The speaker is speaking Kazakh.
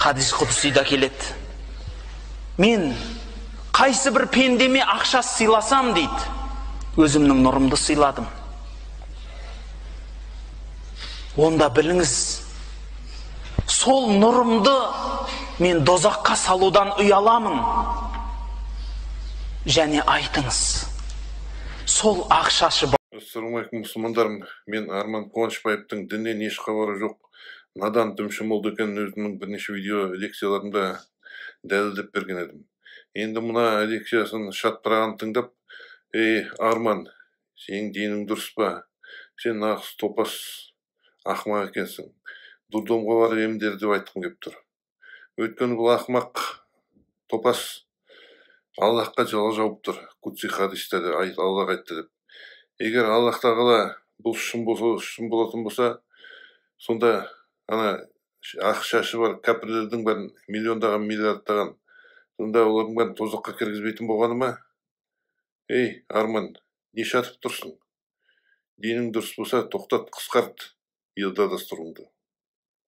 Хадис құдсида келеді. Мен қайсы бір пендеме ақша сыйласам дейді, өзімнің нұрымды сыйладым. Онда біліңіз, сол нұрымды мен дозаққа салудан ұяламын. Және айтыңыз, сол ақшашы. Ассалаумағалейкум, мұсылмандарым. Мен Арман Қуанышбаевтың діннен еш хабары жоқ надан дүмші молда екенін өзімнің бірнеше видео лекцияларымда дәлелдеп берген едім. Енді мына лекциясын шатпырағын тыңдап, ей, Арман, сенің денің дұрыс па? Сен нағыз топас ақымақ екенсің. Дурдомға барып емдер деп айтқым келіп тұр. Өйткені бұл ақымақ топас Аллахқа жала жауып тұр. Кудси хадисте де Аллах айтты деп. Егер Аллах тағала бұл шын болса, шын болатын болса, сонда ана ақ шашы бар кәпірлердің бәрін миллиондаған, миллиардтаған, сонда олардың бәрін тозаққа кіргізбейтін болғаны ма? Ей, Арман, не шатып тұрсың? Денің дұрыс болса, тоқтат, қысқарт елді адастыруыңды.